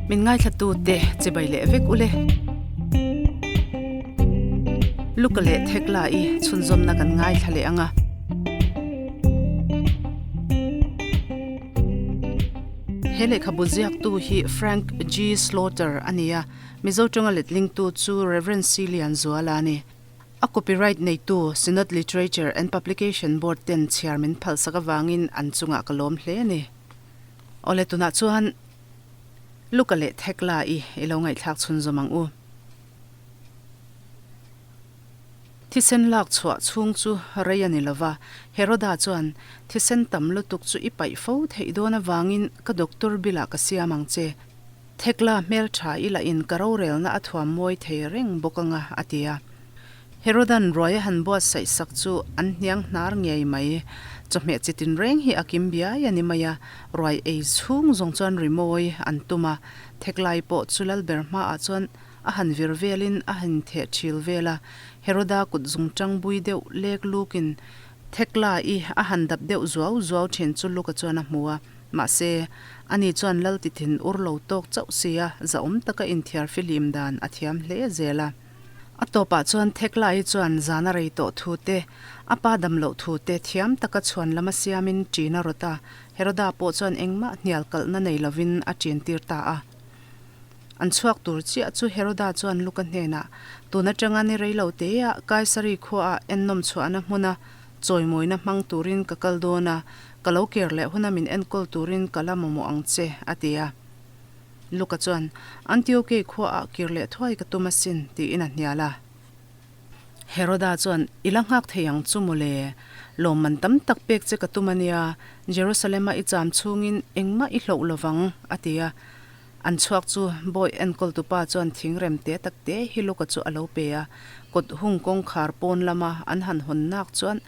Min ngaithlatute chibai leh vek ule. Luka leh Thekla i chhunzawmna kan ngaithla leh ang a. He lehkhabu ziaktu hi Frank G. Slaughter a ni a, Mizo tawnga letlingtu chu Rev. C. Lianzuala a ni. A copyright neitu Synod Literature and Publication Board ten chhiar min phalsak avangin an chungah ka lawm hle a ni. Awle tunah chuan Luka leh Thekla i i lo ngaihthlak chhunzawm ang u. Thisen lak chhuah chhung chu rei a ni lova, Heroda chuan thisen tam lutuk chu i paih fo theih dawn avangin ka doctor bilah ka siam ang che. Thekla hmeltha i lah in ka rorelna a thuam mawi thei reng bawk anga a ti a. Herodan ruai a han buatsaih sak chu an hniang hnar ngei mai. Chawhmeh chi tinreng hi a kim biai a ni mai a, ruai ei chhung zawng chuan rimawi an tum a, Theklai pawh chu Lalber hmaah chuan a han vir velin a han theh thil vel a, Heroda kut zungtang bui deuh lek lukin Thekla i a han dap deuh zuau zuau thin chu Luka chuan a hmu a. Mahse, ani chuan lal ti thin ur lo tawk chauh sia zahawm taka inthiar fihlim dan a thiam hle zel a. A tawpah chuan Theklai chuan zan a rei tawh thu te, a pa dam loh thu te thiam taka chhuan lama siamin ṭin a rawt a, Heroda pawh chuan engmah hnial kalhna nei lovin a ṭin tir ta a. An chhuak tur chiah chu Heroda chuan Luka hnenah, Tun atanga ni rei lo teah Kaisari khuaah ennawm chhuahna hmuna Chawimawina hmang turin ka kal dawn a, ka lo ker leh huna min enkawl turin ka la mamawh ang che, a ti a. Luka chuan, Antiokei khuaah kir leh thuai ka tum asin, tiin a hnial a. Heroda chuan, I la nghak thei ang chu mawle, lawmman tam tak pek che ka tum a nia, Jerusalem-a i cham chhungin engmah i hloh lovang, a ti a. An chhuak chu bawi enkawltupa chuan thingrem te tak te hi Luka chu a lo pe a, kawt hung kawngkhar pawn lama an han hawn nak chuan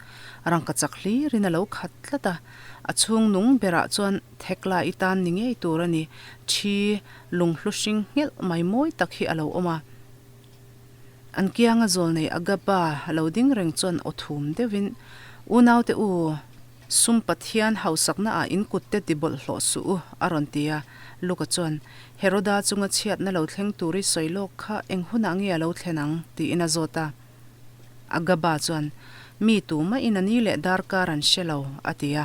rangka chak hlirin a lo khat tlat a, a chhung nung berah chuan thekla i tan ni ngei tur a ni, thi lunghlu hring nghelh mai mawi tak hi a lo awm a. An kianga zawlnei Agaba a lo ding reng chuan aw thum deuhin, Unaute u, sum Pathian hausakna ah in kutte ti bawlhhlawh suh u, a rawn ti a. Luka chuan, Heroda chunga chhiatna lo thleng tur i sawi lawk kha eng hunah nge a lo thlen ang? tiin a zawt a. Agaba chuan, Mi tumahin a ni leh darkar an hre lo, a ti a.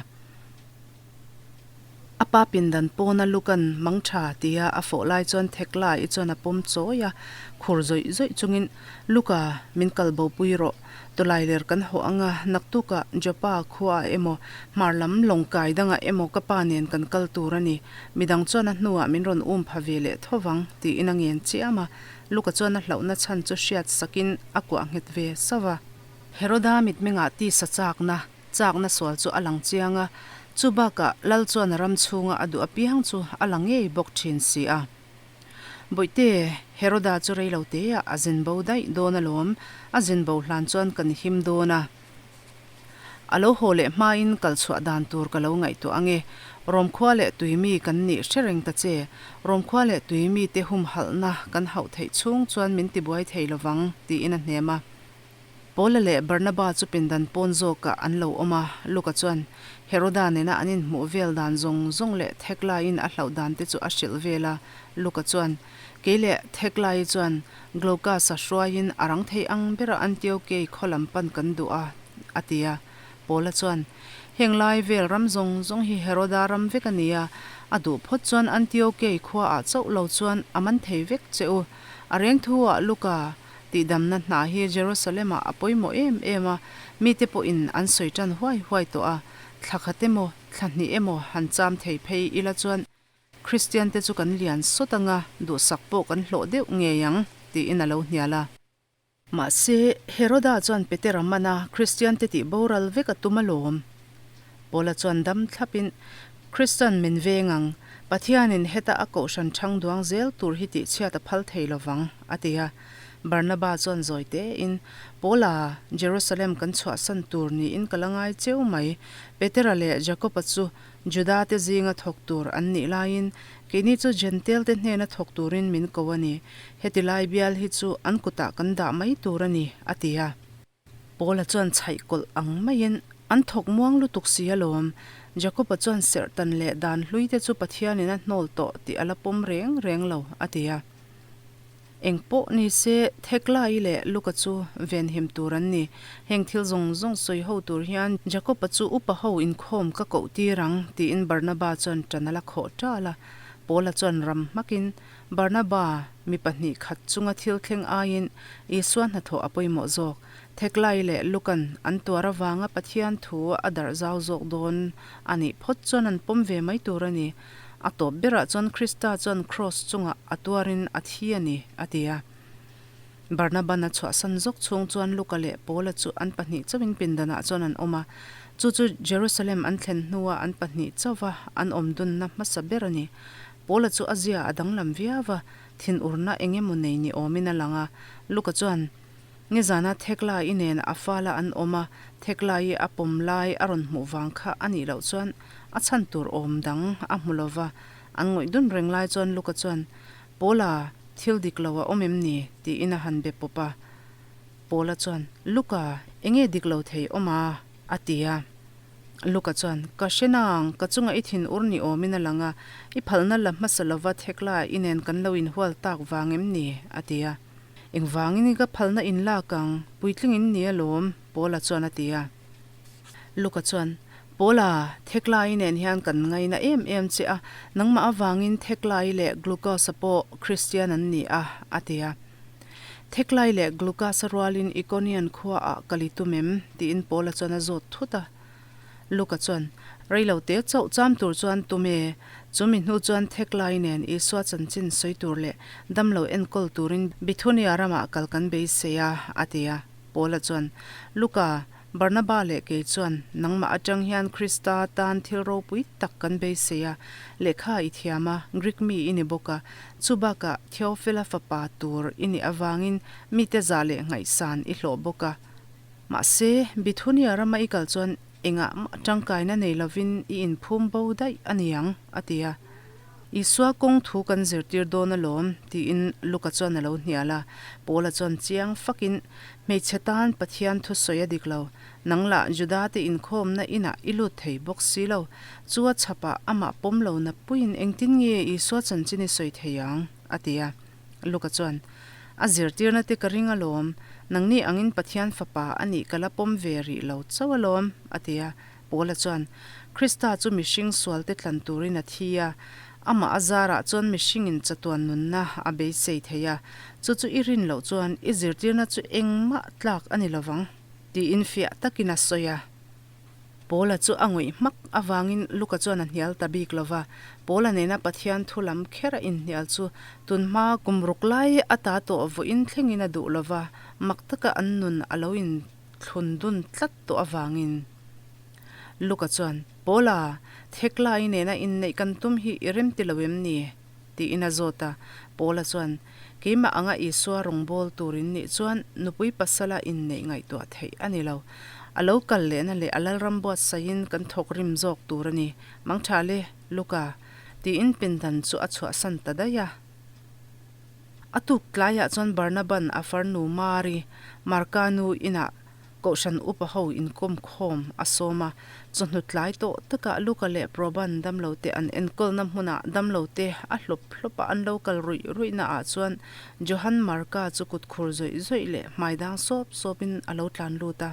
A pa pindan pawna Lukan mang tha tia a fawh lai chuan Thekla i chuan a pawm chawi a, khur zawih zawih chungin, Luka, min kal bo pui rawh. Tawlai ler kan hawh ang a, naktukah Joppa khuaah emaw, hmar lam lawngkai dangah emaw ka pa nen kan kal tur a ni. Midang chuan a hnuah min rawn um pha ve leh tho vang, tiin a ngen chiam a. Luka chuan a hlauhna chhan chu hriat sakin a kuah nghet ve sauh a. Heroda mitmengah tisa chakna Chakna sual chu a lang chiang a, chu bakah Lal chuan a ram chhunga a duh apiang chu a la ngei bawk thin si a. Bawihte, Heroda chu rei lo teah a zin bo daih dawn alawm, a zin bo hlan chuan kan him dawn a. A lo haw leh hmain kal chhuah dan tur ka lo ngaihtuah ange, Rawmkhua leh tuimi kan nih hre reng ta che, Rawmkhua leh tuimi te humhalhna kan hauh theih chhung chuan min tibuai thei lovang, tiin a hnem a. Paula leh Barnaba chu pindan pawn zawkah an lo awm a, Luka chuan Heroda nena an inhmuh vel dan zawng zawng leh Theklaiin a hlauh dan te chu a hrilh vel a. Luka chuan, Kei leh Theklai chuan Glaucus-a hruaiin a rang thei ang bera Antiokei khaw lam pan kan duh a, a ti a. Paula chuan, Heng lai vel ram zawng zawng hi Heroda ram vek a ni a, a duh phawt chuan Antiokei khuaah chauh lo chuan a man thei vek che u. A reng thu-ah Luka, Tihdamna hna hi Jerusalem-ah a pawimawh em em a, mite pawhin an sawi tan huai huai tawh a, thla khat emaw, thla hnih emaw han cham thei phei ila chuan Kristiante chu kan lian sawt anga duhsak pawh kan hlawh deuh ngei ang, tiin a lo hnial a. Mahse, Heroda chuan Petera mana Kristiante tih boral vek a tum alawm. Paula chuan dam thlapin, Kristan min veng ang, Pathianin heta a kohhran ṭhang duang zel tur hi tihchhiat a phal thei lo vang, a ti a. Barnaba chuan zawi tein, Paula, Jerusalem kan chhuahsan tur niin ka la ngai cheu mai. Petera leh Jakoba chu Juda-te zinga thawk tur an nih laiin, keini chu Jentail-te hnena thawk turin min ko a ni. Heti lai bial hi chu an kutah kan dah mai tur a ni, a ti a. Paula chuan chhaih kawlh ang maiin an thawk muang lutuk si alawm. Jakob-a chuan serhtan leh dan hluite chu Pathianin a hnawl tawh tih a la pawm reng reng lo, a ti a. Eng pawh ni se, Theklai leh Luka chu venhim tur an ni. Heng thil zawng zawng sawi ho tur hian Jakob-a chu upa ho inkhawm ka koh tir ang, tiin Barnaba chuan ṭan a la khawh ṭal a. Paula chuan ram hmakin, Barnaba, mi pahnih khat chunga thil thleng aiin Isua hnathawh a pawimawh zawk. Theklai leh Luka'n an tuar avanga Pathian thu a darh zau zawk dawn a nih phawt chuan an pawm ve mai tur a ni. A tawp berah chuan Krista chuan kraws chungah a tuarin a thi a ni, a ti a. Barnaban a chhuahsan zawk chhung chuan Luka leh Paula chu an pahnih chauhin pindanah chuan an awm a. Chu chu Jerusalem an thlen hnua an pahnih chauva an awm dunna hmasa ber a ni. Paula chu a zia a danglam viau va, thinurna eng emaw nei ni awmin a lang a. Luka chuan. Nizana Thekla-i nen a fala an awm a, Thekla-i a pawm lai a rawn hmuh vang kha a nih loh chuan a chhan tur awm dang a hmu lo va. An ngawih dun reng lai chuan Luka chuan, Paula, thil dik lo a awm em ni? tiin a han be pawp a. Paula chuan, Luka, enge dik lo thei awm a? a ti a. Luka chuan, Ka hre nang, ka chunga i thin ur ni awmin a lang a, i phalna la hmasa lova Thekla-i nen kan lo inhual tak vang em ni? a ti a. Engvangin i ka phalna in lak ang, puitling in ni alawm, Paula chuan a ti a. Luka chuan, Paula, Theklai nen hian kan ngaina em em che a, nangmah avangin Theklai leh Glucose-a pawh Kristian an ni a, a ti a. Theklai leh Glucose-a rualin Ikonian khuaah kal i tum em? tiin Paula chuan a zawt thut a. Luka chuan, Reilo te chauh cham tur chuan tum e. Chumi hnu chuan Theklai nen Isua chanchin sawi tur leh damlo enkawl turin Bithunia ramah kal kan beisei a, a ti a. Paula chuan, Luka, Barnaba leh kei chuan nangmah atang hian Krista tan thil ropui tak kan beisei a, lehkha i thiam a, Greek mi i ni bawk a, chubakah Theophila fapa tur i nih avangin mite zah leh ngaihsan i hlawh bawk a. Mahse, Bithunia rama i kal chuan engah mah tangkaina nei lovin i inphum bo daih a ni ang, a ti a. Isua kawng thu kan zirtir dawn alawm, tiin Luka chuan a lo hnial a. Paula chuan chiang fakin, Hmeichhe tan Pathian thusawi a dik lo. Nang lah Judate inkhawmna inah i lut thei bawk si lo. Chu a chhapah amah pawm lo napuiin engtin nge Isua chanchin i sawi thei ang? a ti a. Luka chuan, A zirtirna te ka ring alawm, nangni angin Pathian Fapa a nih ka la pawm ve rih lo chauh alawm, a ti a. Paula chuan, Krista chu mihring sualte tlan turin a thi a, amah a zarah chuan mihringin chatuan nunna a beisei thei a, chu chu i rin loh chuan i zirtirna chu engmah tlak a ni lovang, tiin fiah takin a sawi a. Paula chu a ngawih hmak avangin Luka chuan a hnial ta bik lo va. Paula nena Pathian thu lam kher a inhnial chu tunhma kum ruk lai a ta tawh vawiin thlengin a duh lo va, mak taka an nun a lo inthlun dun tlat tawh avangin. Luka chuan, Paula, Theklai nena inneih kan tum hi i remti lo em ni? Tiin a zawt a. Paula chuan, Keimah anga Isua rawngbâwl tûr in nih chuan nupui pasala inneih ngaihtuah theih a ni lo. A lo kal lehna leh a lalram buatsaihin kan thawk rim zâwk tûr a ni. Mangṭha le, Luka, tiin pindan chu a chhuahsan ta daih a. A tûk tlaiah chuan Barnaban a farnu Mari, Marka nu inah Kohhran upa ho inkawm khawm a sawm a, chawhnu tlai tawh takah Luka leh Proban damlote an enkawlna hmunah damlote a hlawp hlawp a an lo kal ruih ruihna ah chuan Johan Marka chu kut khur zawih zawih leh hmai dang sawp sawpin a lo tlan lut a.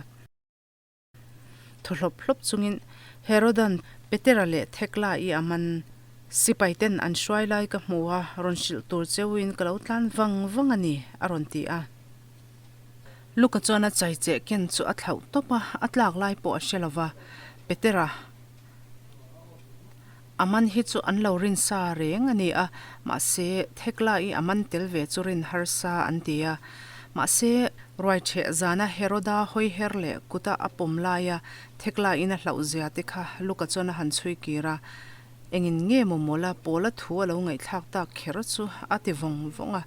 Thaw hlawp hlawp chungin Herodan Petera leh Thekla i a man sipaiten an hruai lai ka hmu a, rawn hrilh tur cheuin ka lo tlan vang vang a ni, a rawn ti a. Luka chuan a chai cheh ken chu a thlauh tawp a, a tlak lai pawh a hre lo va. Petera, A man hi chu an lo rin sa reng a ni a, mahse Thekla-i a man tel ve chu rin harsa an ti a. Mahse, ruaichheh zana Heroda hawi her leh kuta a pawm laia Thekla-in a hlauh zia te kha Luka chuan a han chhui kir a. Engin nge maw mawla Paula thu a lo ngaihthlak tak kher chu a ti vawng vawng a.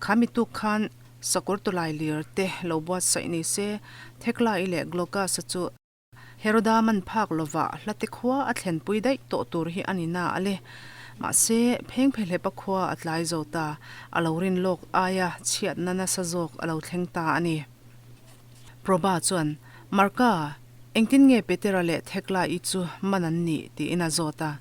Kha mi tuk khan Sakawr tawlai lir te lo buatsaih ni se, Theklai leh Glaucus-a chu Heroda man phak lovah hlate khua a thlenpui daih tawh tur hi a ni na a le. Mahse, phengphehlepa khua a tlai zo ta, a lo rin lawk aia chhiatna nasa zawk a lo thleng ta a ni. Proba chuan, Marka! Engtin nge Petera leh Thekla-i chu man an nih? tiin a zawt a.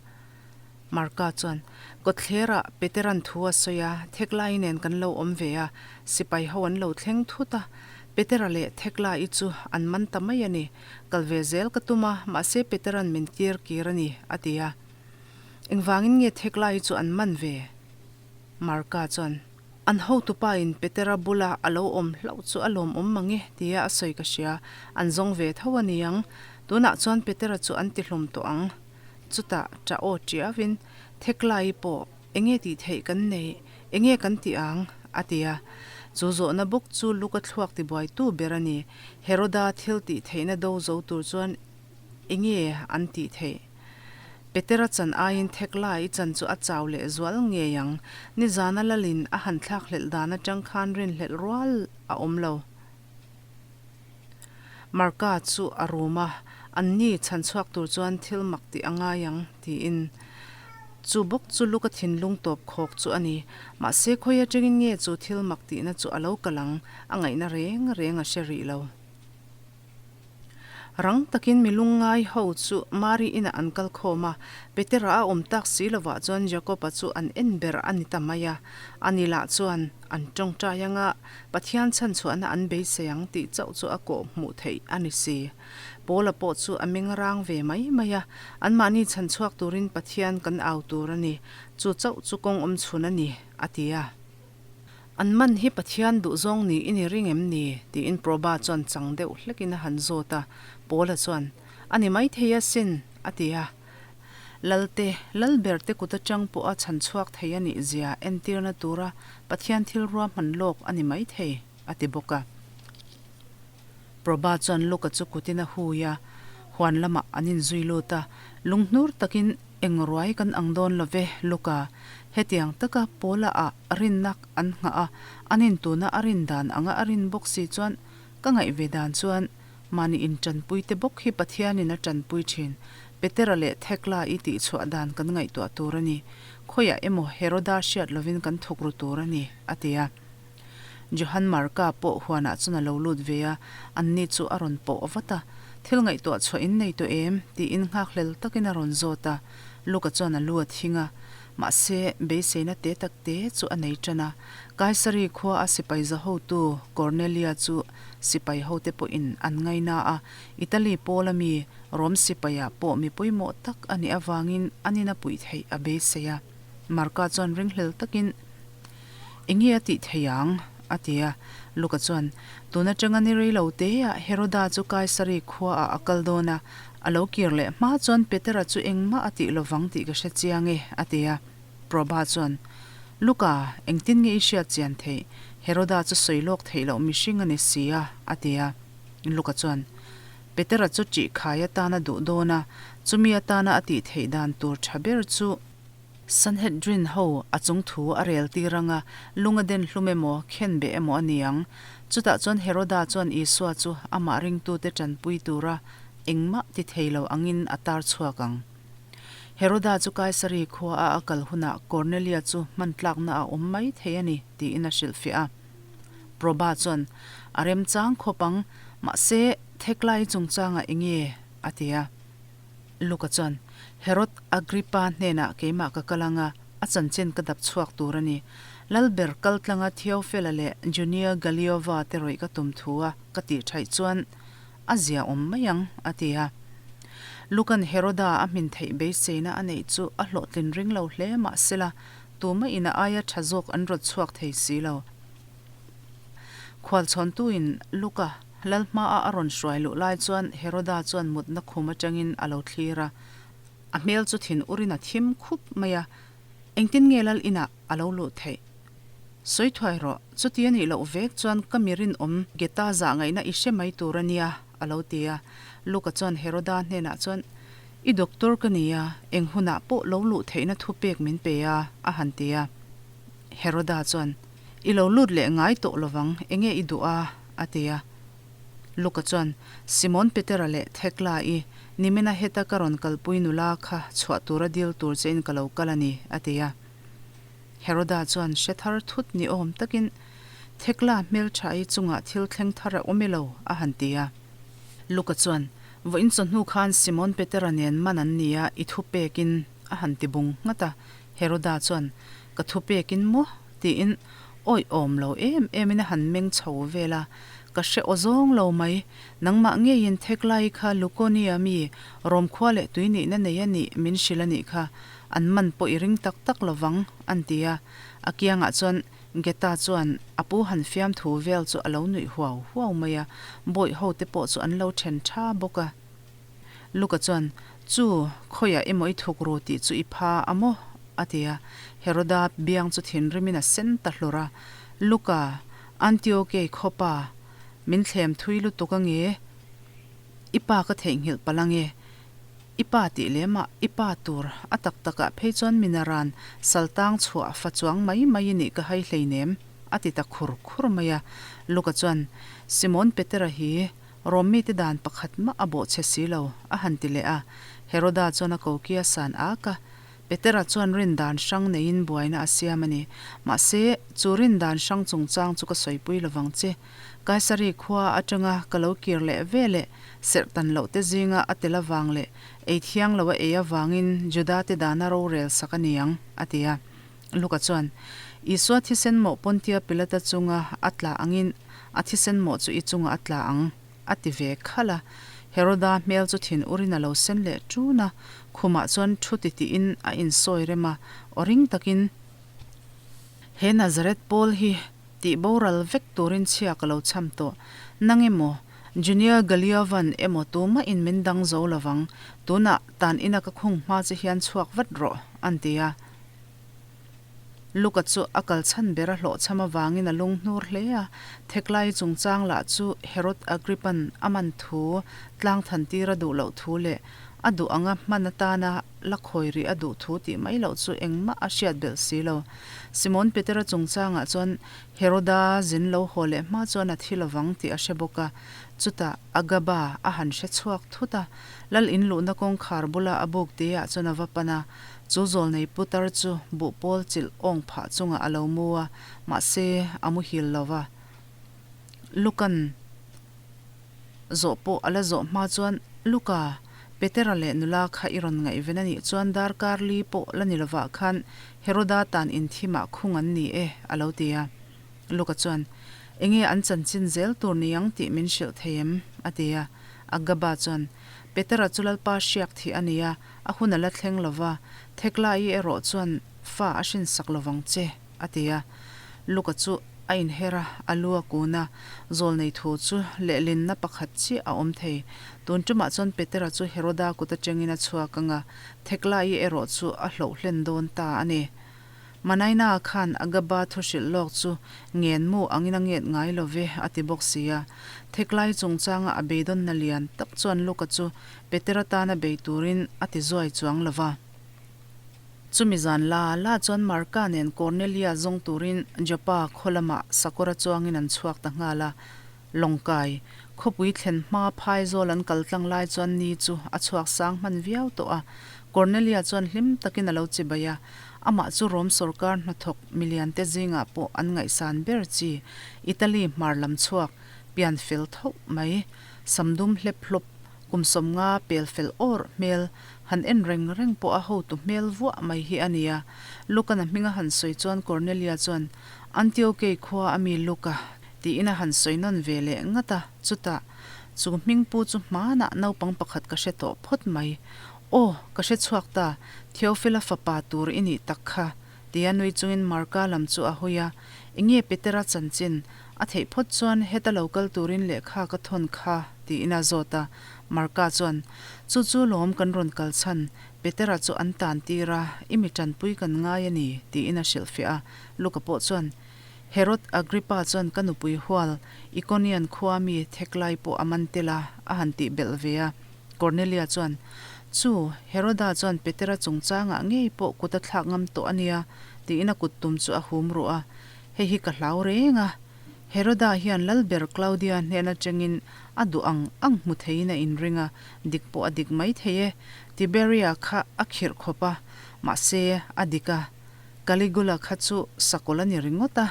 Marka chuan, Kawtthlerah Petera'n thu a sawi a, Thekla-i nen kan lo awm ve a, sipai ho an lo thleng thut a. Petera leh Thekla-i chu an man ta mai a ni. Kal ve zel ka tum a, mahse Petera'n min kir kir a ni, a ti a. Engvangin nge Thekla-i chu an man ve? Marka chuan, An hotupa in Petera bula a lo awm hlauh chu a lawmawm mang e, tia a sawi ka hria. An zawng ve tho a ni ang. Tunah chuan Petera chu an tihlawm tawh ang. Chutah ṭah aw ṭiauin, Theklai pawh enge tih theih kan nei, enge kan tih ang? a ti a. Chu zawhna bawk chu Luka thluak tibuaitu ber a ni. Heroda thil tih theihna do zo tur chuan enge an tih theih? Petera chan aiin Theklai chan chu a chau leh zual ngei ang. Nizana lalin a han thlakhlelh dan aṭang khan rinhlelh rual a awm lo. Marka chu a rum a, Anni chhan chhuak tur chuan thil mak tih a ngai ang, tiin. Chu bawk chu Luka thinlung tawp khawk chu a ni. Mahse khawi atangin nge chu thil mak tihna chu a lo kal ang, a ngaihna reng reng a hre rih lo. Rang takin mi lungngai ho chu Mari inah an kal khawm a, Petera a awm tak si lovah chuan Jakob-a chu an en ber a ni ta mai a. Ani lah chuan an tawngtai anga Pathian chhanchhuahna an beisei ang tih chauh chu a kawh hmuh theih a ni si. Paula pawh chu a meng rang ve mai mai a, anmahni chhanchhuak turin Pathian kan au tur a ni, chu chauh chu kawng awm chhun a ni, a ti a. An man hi Pathian duhzawng niin i ring em ni? tiin Proba chuan chang deuh hlekin a han zawt a. Paula chuan, A ni maithei asin, a ti a. Lalte, Lalberte kut atang pawha chhan chhuak thei a nih zia entirna tura Pathian thil ruahman lawk a ni maithei, a ti bawk a. Proba chuan Luka chu kutin a hui a, huan lamah an inzui lut a. Lunghnur takin Eng ruai kan ang dawn lo ve, Luka. Hetiang taka Paula ah rinna an nghah a, an intuna a rin dan anga a rin bawk si chuan ka ngaih ve dan chuan mahni intanpui te bawk hi Pathianin a tanpui thin. Petera leh Thekla i tihchhuah dan kan ngaihtuah tur a ni. Khawiah emaw Heroda hriat lovin kan thuk ru tur a ni, a ti a. Johan Marka pawh huanah chuan a lo lut ve a, anni chu a rawn pawh vat a. Thil ngaihtuah chhuah in nei tawh em? tiin nghakhlel takin a rawn zawt a. Luka chuan a lu a thing a, mahse beiseina te tak te chu a nei tan a. Kaisari khua a sipai za hotu Cornelia chu sipai hote pawhin an ngaina a, Italy pawla mi Rom sipaiah pawh mi pawimawh tak a nih avangin an ina puih theih a beisei a. Marka chuan ringhlel takin, Enge a tih thei ang? a ti a. Luka chuan, Tun atanga ni rei lo teah Heroda chu Kaisari khuaah a kal dawn a, a lo kir leh hma chuan Petera chu engmah a tih lovang tih ka hre chiang e, a ti a. Proba chuan, Luka, engtin nge i hriat chian theih? Heroda chu sawi lawk theih loh mihring a ni si a, a ti a. Luka chuan, Petera chu ṭih khai atana duh dawn a, chumi atana a tih theih dan tur ṭha ber chu, Sanhedrin ho a chung thu a rel tir anga lung a den hlum emaw, khen beh emaw a ni ang. Chutah chuan Heroda chuan Isua chu amah ringtute tanpui tura engmah ti thei lo angin a tar chhuak ang. Heroda chu Kaisari khua a a kal hunah Kornelia chu hman tlakna a awm mai thei a ni tiin a hrilhfiah a. Proba chuan, A remchang khawp ang, mahse Theklai chungchangah enge? a ti a. Luka chuan, Herod Agrippa hnenah keimah ka kal anga, a chanchin ka dap chhuak tur a ni. Lalber kal tlanga Theophila leh Junia Galiova te rawih ka tum thu a ka tih thaih chuan a zia awm mai ang, a ti a. Luka'n Heroda a hmin theih beiseina a neih chu a hlawhtlin ring lo hle mah sela, tumah in a aia tha zawk an rawt chhuak thei si lo. Khualchhawntuin Luka lal hmaah a rawn hruai luh lai chuan Heroda chuan mutna khum atangin a lo thlir a, a hmel chu thin urin a thim khup mai a, Engtin nge lal inah a lo luh theih? Sawi thuai rawh, chuti a nih loh vek chuan ka mi rinawm Geta zah ngaihna i hre mai tur a nia, a lo ti a. Luka chuan Heroda hnenah chuan, I doctor ka ni a, eng hunah pawh lo luh theihna thupek min pe a, a han ti a. Heroda chuan, I lo lut leh ngai tawh lovang, enge i duh a? a ti a. Luka chuan, Simon Petera leh Thekla-i, nimina heta ka rawn kalpui nula kha chhuah tura dil tur chein ka lo kal a ni, a ti a. Heroda chuan hre thar thut ni awm takin, Thekla hmeltha-i chungah thil thleng thar a awm i lo, a han ti a. Luka chuan, Vawiin chawhnu khan Simon Petera nen man an ni a, i thu pekin a han ti bung nghat a. Heroda chuan, Ka thu pekin maw? tiin awihawm lo em emin a han meng chho vel a. Ka hre aw zawng lo mai, nangmah ngeiin Theklai kha Lukonia mi Rom khua leh tui nihna nei a nih min hrilh a nih kha, an man pawh i ring tak tak lo vang, an ti a. A kiangah chuan Geta chuan a pu han fiamthu vel chu a lo nuih huau huau mai a, bawih ho te pawh chu an lo then tha bawk a. Luka chuan, Chu, khawiah emaw i thuk ru tih chu i pha a maw? a ti a. Heroda biang chu thinrimin a sen ta hlur a, Luka, Antiokei khawpa, min thlem thui lutuk ange, i pa ka theihnghilh palh ange, I pa tih lem ah i pa tur a tak tak ah phei chuan minaran saltang chhuah fa chuang mai mai i nih ka hai hleinem a ti ta khur khur mai a. Luka chuan Simon Petera hi Rom mite dan pakhat mah a bawhchhe si lo a han ti leh a. Heroda chuan a koki a san ak a. Petera chuan rin dan hrang neiin buaina a siam a ni. Mahse, chu rin dan hrang chungchang chu ka sawipui lovang che. Kaisari khua atanga ka lo kir leh ve leh serh tan loh te zinga a tel avang leh ei thiang lo a ei avangin Juda te dana rorel sak a ni ang, a ti a. Luka chuan, Isua thisen mawh Pontia Pilata chunga a tla angin a thisen mawh chu i chungah a tla ang, a ti ve khalh a. Heroda hmel chu thin urin a lo sen leh ṭun a, khumah chuan thu titiin a insawi rem a, aw ring takin, He Nazareth Paul hi Tih boral vek turin chhia ka lo cham tawh. Nang emaw, Junior Galiovan emaw tumah in min dang zo lovang. Tunah tan ina ka khung hma che hian chhuak vat rawh, an ti a. Luka chu a kal chhan ber a hlawhchham avangin a lung hnur hle a. Theklai chungchang lah chu Herod Agrippan a man thu tlang than tir a duh loh thu leh a duh anga hman atana la khawi rih a duh thu tih mai loh chu engmah a hriat belh si lo. Simon Petera chungchangah chuan Heroda zin lo haw leh hma chuan a thi lovang tih a hre bawk a, chutah Agaba a han hre chhuak thut a, lal in luhna kawngkhar bula a buk teah chuan a va pan a, chu zawlnei putar chu buhpawl chilh awng phah chungah a lo mu a, mahse a muhil lo va. Lukan. Zawh pawh a la zawh hma chuan, Luka, Petera leh nula kha i rawn ngaihven a nih chuan darkar li pawh la ni lovah khan Heroda tan inthimah khung an ni e, a lo ti a. Luka chuan, Enge an chanchin zel tur ni ang tih min hrilh thei em? a ti a. Agaba chuan, Petera chu Lalpa hriak thih a ni a, a hun a la thleng lova, Thekla-i erawh chuan fa a hrinsak lovang che. a ti a. Luka chu a inher a, a lu a kun a, zawlnei thu chu lehlinna pakhat chiah a awm thei. Tun tumah chuan Petera chu Heroda kut atangin a chhuak ang a, Theklai erawh chu a hloh hlen dawn ta a ni. Manaina khan Agaba thu hrilh lawk chu ngen mu angin a nget ngai lo ve a ti bawk si a. Theklai chungchanga a beidawnna lian tak chuan Luka chu Petera tana bei turin a ti zuai chuang lo va. Chumi zan la la chuan Marka nen Cornelia zawng turin Joppa khaw lamah sakawra chuangin an chhuak ta nghal a. Lawngkai, khawpui thlen hma phaizawl an kal tlang lai chuan ni chu a chhuak sang hman viau tawh a. Cornelia chuan hlim takin a lo chibai a, amah chu Rom sawrkar hnathawk miliante zingah pawh an ngaihsan ber chi, Italy hmar lam chhuak, pian fel tho mai, samdum hlep hlawp, kum 50 pel fel awr hmel, Han en reng reng pawh a hotu hmel vuah mai hi a nia. Lukan a hming a han sawi chuan Cornelia chuan, Antiokei khua a mi Luka, tiin a han sawi nawn ve leh ngat a, chutah, Chu hming pu chu hmanah naupang pakhat ka hre tawh phawt mai. Aw, ka hre chhuak ta, Theophila fapa tur i nih tak kha, tia nui chungin Marka lam chu a hawi a, Enge Petera chanchin, a theih phawt chuan heta lo kal turin lehkha ka thawn kha, tiin a zawt a. Marka chuan, Chu chu lawm kan rawn kal chhan, Petera chu an tan tir a, i mi tanpui kan ngai a ni, tiin a hrilhfiah a. Luka pawh chuan, Herod Agrippa chuan ka nupui hual, Ikonian khua mi Theklai pawh a man tel a, a han tih belh ve a. Cornelia chuan, Chu, Heroda chuan Petera chungchangah ngei pawh kut a thlak ngam tawh a nia, tiin a kut tum chu a hum ruh a. Hei hi ka hlau reng a. Heroda hian Lalber Claudia hnen atangin a duh ang ang hmu theiin a inring a, dik pawh a dik mai thei e. Tiberia kha a khirh khawp a, mahse a dik a. Caligula kha chu sakawlh a ni ringawt a.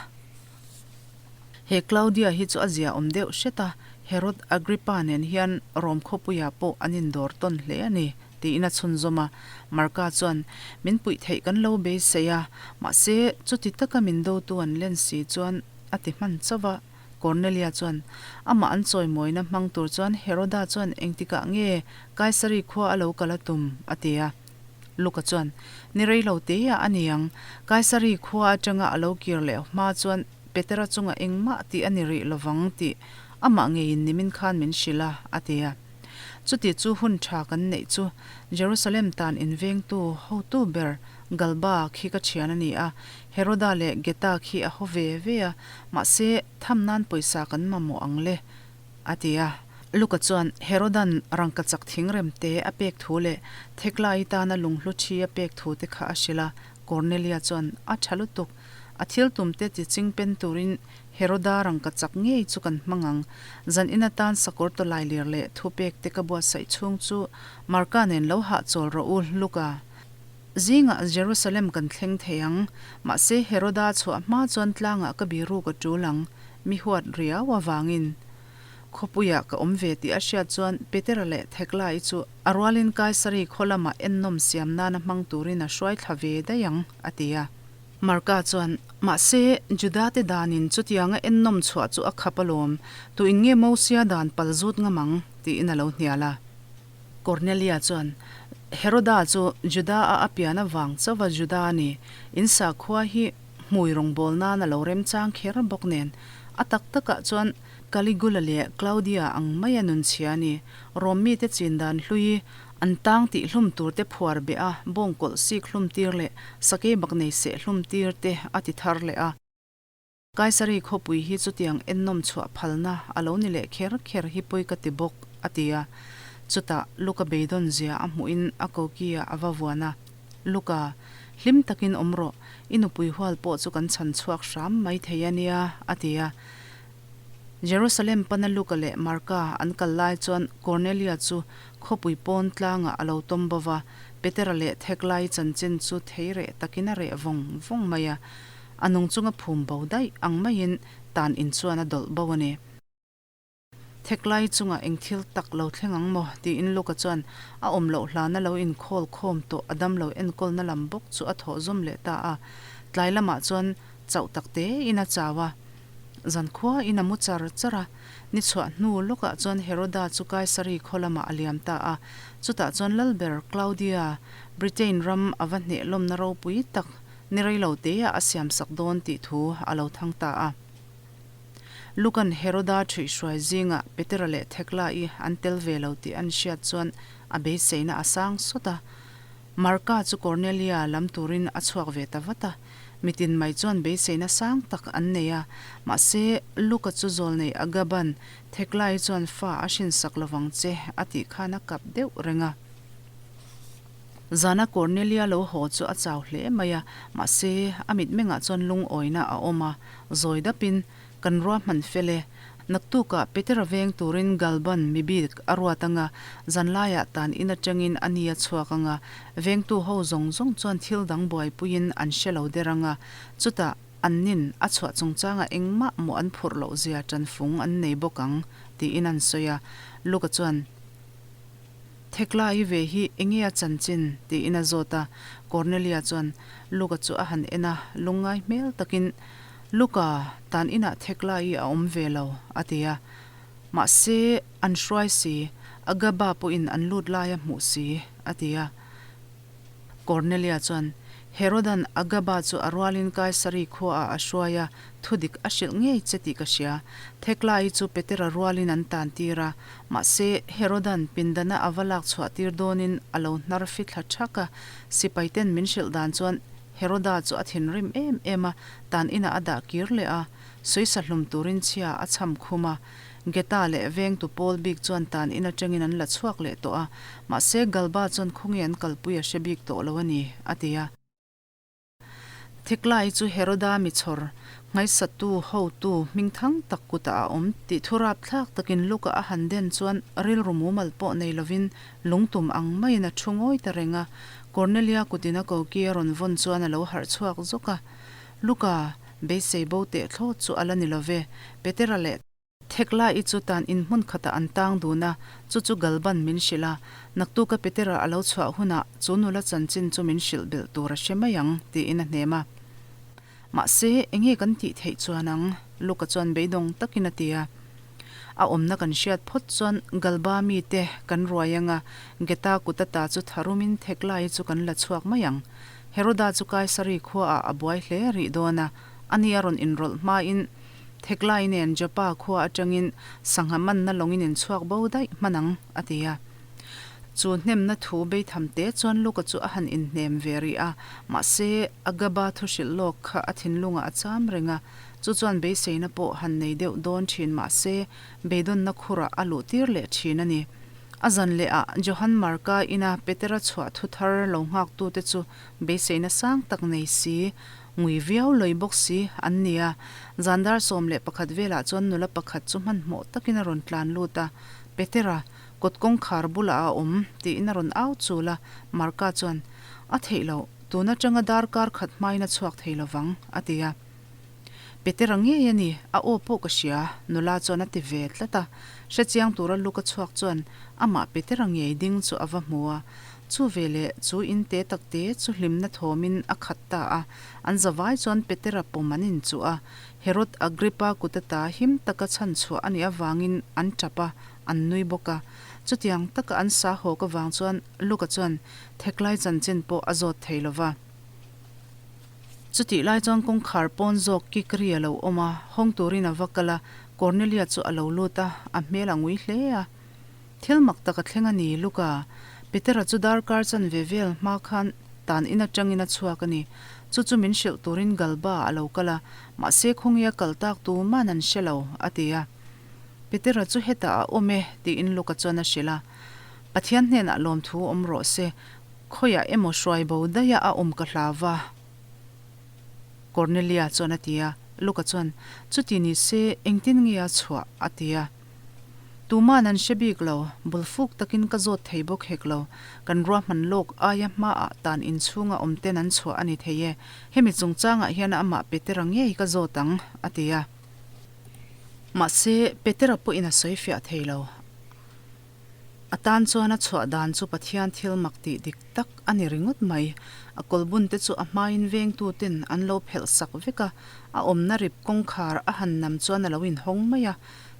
He Claudia hi chu a zia awm deuh hret a, Herod Agrippa nen hian Rom khawpuiah pawh an indawr tawn hle a ni, tiin a chhunzawm a. Marka chuan, Min puih theih kan lo beisei a, mahse, chuti taka min dotu an len si chuan a ti hman chauh a. Kornelia chuan, Amah an chawimawina hmang tur chuan Heroda chuan engtikah nge Kaisari khua a lo kal a tum? a ti a. Luka chuan, Ni rei lo teah a ni ang. Kaisari khua atanga a lo kir leh hma chuan Petera chungah engmah tih a ni rih lovang tih amah ngeiin nimin khan min hrilh a, a ti a. Chuti chu hun tha kan neih chu Jerusalem tan invengtu hotu ber Galba khi ka thian a ni a, Heroda leh Geta khi a haw ve ve a, mahse tham nan pawisa kan mamawh ang le, a ti a. Luka chuan Herodan rangkachak thingrem te a pek thu leh Theklai tana lunghlu thi a pek thu te kha a hrilh a, Cornelia chuan a tha lutuk. A thil tum te ti ching pen turin Heroda rangkachak ngei chu kan hmang ang. Zan in atan sakawr tawlai lir leh thupek te ka buatsaih chhung chu Marka nen lo hahchawl rawh u, Luka. Zingah Jerusalem kan thleng thei ang. Mahse Heroda chhuah hma chuan tlangah ka biruk a tul ang, mi huat riau avangin. Khawpuiah ka awm ve tih a hriat chuan Petera leh Theklai chu a rualin Kaisari khaw lamah ennawm siam nana hmang turin a hruai thla ve daih ang, a ti a. Marka chuan, Mahse, Judate danin chutianga ennawm chhuah chu a khap alawm, tuin nge Mosia dan pal zut ngam ang? tiin a lo hnial a. Kornelia chuan, Heroda chu Juda-a a pian avang chauha Juda a ni, in sakhua hi hmui rawngbâwl nân a lo remchâng kher bawk nen, a tak takah chuan Caligula leh Claudia ang maia nunchhia a ni. Rom mite chin dan hlui an tang tih hlum tur te phuar beh a, bawngkawlh sik hlum tir leh sakei bak nei seh hlum tir te a ti thar leh a. Kaisari khawpui hi chutiang ennawm chhuah phalna a lo ni leh kher kher hi pawi ka ti bawk, a ti a. Chutah Luka beidawn zia a hmuhin a koki-ah a va vuan a. Luka, hlim takin awm rawh, i nupui hual pawh chu kan chhan chhuak hram mai thei a nia, a ti a. Jerusalem pana Luka leh Marka an kal lai chuan Kornelia chu khawpui pawn tlangah a lo tawm bo va, Petera leh Theklai chanchin chu thei reh takin a reh vawng vawng mai a. A nung chunga phum bo daih ang maiin tan in chuan a dawlh bo a ni. Theklai chungah eng thil tak lo thleng ang maw? tiin Luka chuan a awm loh hlana lo inkhawl khawm tawh a damlo enkawlna lam bawk chu a thawh zawm leh ta a. Tlai lamah chuan chauh tak tein a chau a. Zankhua in a mu char char a. Ni chhuah hnu lawkah chuan Heroda chu Kaisari khaw lamah a liam ta a. Chutah chuan Lalber Claudia, Britain ram a va hneh lawmna ropui tak ni reilo teah a siamsak dawn tih thu a lo thang ta a. Lukan Heroda ṭhuihhruai zingah Petera leh Thekla-i an tel ve lo tih an hriat chuan a beiseina a sang sawt a. Marka chu Kornelia lam turin a chhuak ve ta vat a. Mitin mai chuan beiseina sang tak an nei a, mahse Luka chu zawlnei Agaban Thekla-i chuan fa a hrinsak lovang che a tih khan a kap deuh reng a. Zana Cornelia lo haw chu a chau hle mai a, mahse, a mitmengah chuan lungawina a awm a, zawi dapin, Kan ruahman fel e. Naktukah Petera veng turin Galban mi bik a ruat anga, zanlaiah tan in atangin a ni a chhuak anga, vengtu ho zawng zawng chuan thil dang buaipuiin an hre lo der anga, chutah an nin a chhuah chungchangah engmah mawh an phurh loh zia tanfung an nei bawk ang, tiin an sawi a. Luka chuan. Thekla i ve hi enge a chanchin? tiin a zawt a. Cornelia chuan Luka chu a han en a, lungngai hmel takin, Luka, tan inah Thekla i a awm ve lo, a ti a. Mahse, an hruai si, Agaba pawhin an lut lai a hmuh si, a ti a. Kornelia chuan, Herodan Agaba chu a rualin Kaisari khuaah a hruai a, thudik a hrilh ngei che tih ka hria. Theklai chu Petera rualin an tan tir a, mahse, Herodan pindana a va lak chhuah tir dawnin a lo hnar fi thla thak a. Sipaiten min hrilh dan chuan Heroda chu a thinrim em em a, tan inah a dah kir leh a, sawisa hlum turin chhia a cham khum a. Geta leh vengtu pawl bik chuan tan in atangin an la chhuak leh tawh a, mahse Galba chuan khawnge an kalpui a hre bik tawh lo a ni, a ti a. Theklai chu Heroda mi chhawr, nghaisatu hotu hmingthang tak kutah a awm tih thu rapthlak takin Luka a han den chuan rilru mumal pawh nei lovin lungtum ang maiin a thu ngawi ta reng a. Cornelia kutin a koki a rawn vawn chuan a lo harh chhuak zawk a. Luka, beisei bo teh thlawt chu a la ni lo ve, Petera leh. Thekla-i chu tan in hmun khatah an tang dun a, chu chu Galban min hrilh a, naktuka Petera a lo chhuah hunah chu nula chanchin chu min hrilh belh tur a hre mai ang, tiin a hnem a. Mahse, enge kan tih theih chuan ang? Luka chuan beidawng takin a ti a. A awmna kan hriat phawt chuan Galba mite kan ruai anga Geta kut ata chu tharumin Thekla-i chu kan la chhuak mai ang. Heroda chu Kaisari khuaah a buai hle rih dawn a, ani a rawn inrawlh hmain Theklai nen Joppa khua atangin sangha manna lawngin in chhuak bo daih hman ang, a ti a. Chu hnemna thu beitham te chuan Luka chu a han inhnem ve rih a, mahse Agaba thu hrilh lawk kha a thinlungah a cham reng a, chu chuan beiseina pawh han nei deuh dawn thin mahse beidawnna khurah a luh tir leh thin a ni. A zan leh ah Johan Marka ina Petera chhuah thu thar lo nghaktute chu beiseina sang tak nei si Ngui viau lawi bawk si an ni a, zan dar 11 velah chuan nula pakhat chu hmanhmawh takin a rawn tlan lut a, Petera, kawt kawngkhar bulah a awm, tiin a rawn au chul a, Marka chuan, A theih loh, tun atanga darkar khat hmain a chhuak thei lovang, a ti a. Petera ngei a ni, a aw pawh ka hria, nula chuan a ti ve tlat a. Hrechiang tura luk a chhuak chuan amah Petera ngei ding chu a va hmu a, Chu veleh chu in te tak te chu hlimna thawmin a khat ta a, an zavai chuan Petera pawm an inchuh a, Herod Agrippa kut ata him taka chhan chhuah a nih avangin an tap a, an nui bawk a. Chutiang taka an sa hawk avang chuan Luka chuan Theklai chanchin pawh a zawt thei lo va. Chutih lai chuan kawngkhar pawn zawk kik ri a lo awm a, hawng turin a va kal a, Cornelia chu a lo lut a, a hmel a ngui hle a. Thil mak tak a thleng a ni, Luka. Petera chu darkar chanve vel hma khan tan in atangin a chhuak a ni. Chu chu min hrilh turin Galba a lo kal a, mahse khawnge a kal tak tu man an hre lo, a ti a. Petera chu hetah a awm e, tiin Luka chuan a hrilh a. Pathian hnenah lawmthu awm rawh se, khawiah emaw hruai bo daiha a awm ka hlau va. Cornelia chuan a ti a. Luka chuan, Chuti ni se, engtin nge a chhuah? a ti a. Tuma'n an hre bik lo, bulfuk takin ka zawt thei bawk hek lo. Kan ruahman lawk aia hmaah tan inchhunga awm ten an chhuah a ni thei e. Hemi chungchangah hian amah Petera ngei ka zawt ang, a ti a. Mahse, Petera pawhin a sawi fiah thei lo. A tan chuan a chhuah dan chu Pathian thil mak tih dik tak a ni ringawt mai. A kawlbun te chu a hmain vengtu ten an lo phelh sak vek a, a awmna rip kawngkhar a han nam chuan a lo inhawng mai a.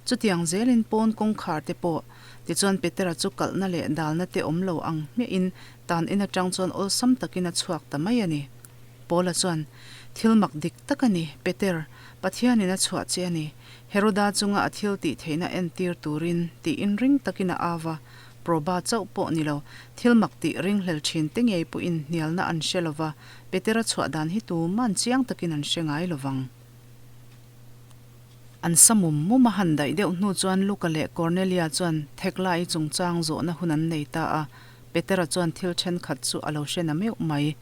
Chutiang zelin pawn kawngkhar te pawh tichuan Petera chu kalhna leh dalna te awm lo ang hmiahin tan in atang chuan awlsam takin a chhuak ta mai a ni. Paula chuan, Thil mak dik tak a ni, Peter, Pathianin a chhuah che a ni. Heroda chunga a thil tih theihna entir turin tiin ring takin a au va, Proba chauh pawh ni lo, thil mak tih ringhlel thin te ngei pawhin hnialna an hre lo va, Petera chhuah dan hi tuman chiang takin an hre ngai lo vang. An sa mum mum a han daih deuh hnu chuan Luka leh Cornelia chuan Theklai chungchang zawhna hun an nei ta a, Petera chuan thil thenkhat chu a lo hre na meuh mai.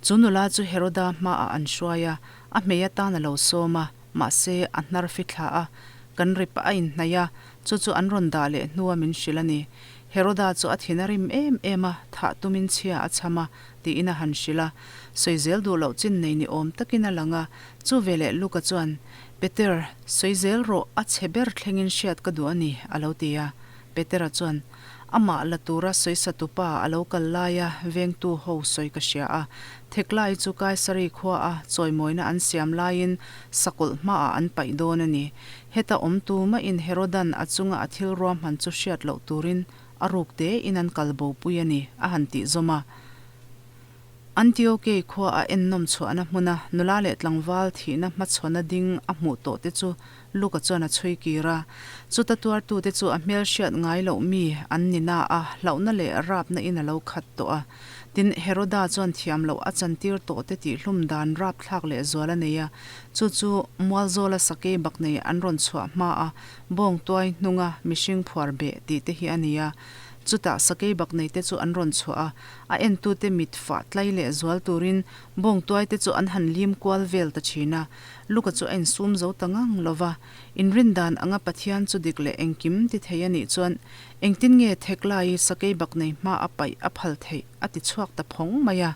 Chu nula chu Heroda hmaah an hruai a, a hmei atan a lo sawm a. Mahse, a hnar fi thla a, kan rip a inhnaih a, chu chu an rawn dah leh hnua min hrilh a ni. Heroda chu a thin a rim em em a, thah tumin chhia a chham a, tiin a han hrilh a. Sawi zel duh loh chin nei ni awm takin a lang a, chu veleh Luka chuan, Peter, sawi zel rawh, a chhe ber thlengin hriat ka duh a ni, a lo ti a. Petera chuan, Amah la tura sawisa tupa a lo kal laia vengtu ho sawi ka hria a. Theklai chu Kaisari khuaa chawimawina an siam laiin sakawlh hmaah an paih dawn a ni. Heta awm tumahin Herodan a chunga a thil ruahman chu hriat loh turin a ruk tein an kal bopui a ni, a han tih zawm a. Antiokei khua a ennawm chhuahna hmuna nula leh tlangval thihna hmachhawna ding a hmuh tawh te chu Luka chuan a chhui kir a. Chuta tuartute chu a hmel hriat ngai loh mi an ni na a, hlauhna leh rapna in a lo khat tawh a. Tin, Heroda chuan thiam loh a chantir tawh te tihhlum dan rapthlak leh zual a nei a, chu chu Mualzawla sakei baknei an rawn chhuah hma a bawng tuai hnunga mihring phuar beh tih te hi a ni a. Chutah sakei baknei te chu an rawn chhuah a, A entute mit fah tlai leh zual turin bawngtuaite chu an han lim kual vel ta thin a. Luka chu a insum zo ta ngang lo va. Inrin dan anga Pathian chu dik leh engkim ti thei a nih chuan engtin nge Theklai sakei bak nei hma a paih a phal theih a ti chhuak ta phawng mai a.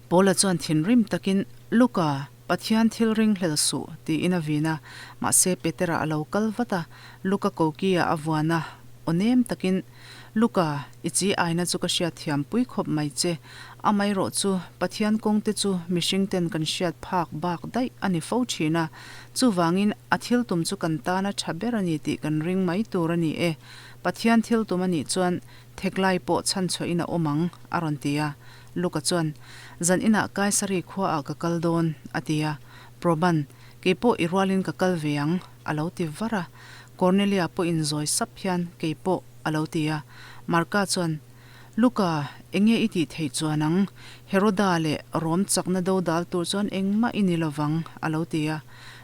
Paula chuan thinrim takin, Luka! Pathian thil ringhlel suh, tiin a vin a. Mahse Petera a lo kal vat a, Luka koki-ah a vuan a, aw nem takin, Luka, i chi aina chu ka hriat thiam pui khawp mai che. Amaherawh chu, Pathian kawngte chu mihringten kan hriat phak bak daih a ni fo thin a, chuvangin a thil tum chu kan tana tha ber a ni tih kan ring mai tur a ni e. Pathian thil tum a nih chuan Theklai pawh chhanchhuahin a awm ang, a rawn ti a. Luka chuan, Zan inah Kaisari khuaah ka kal dawn, a ti a. Proban, Kei pawh i rualin ka kal ve ang, a lo ti var a. Cornelia pawhin zawi sap hian, Kei pawh, a lo ti a. Marka chuan, Luka, enge i tih theih chuan ang? Heroda leh Rom chakna do dal tur chuan engmah i ni lovang, a lo ti a.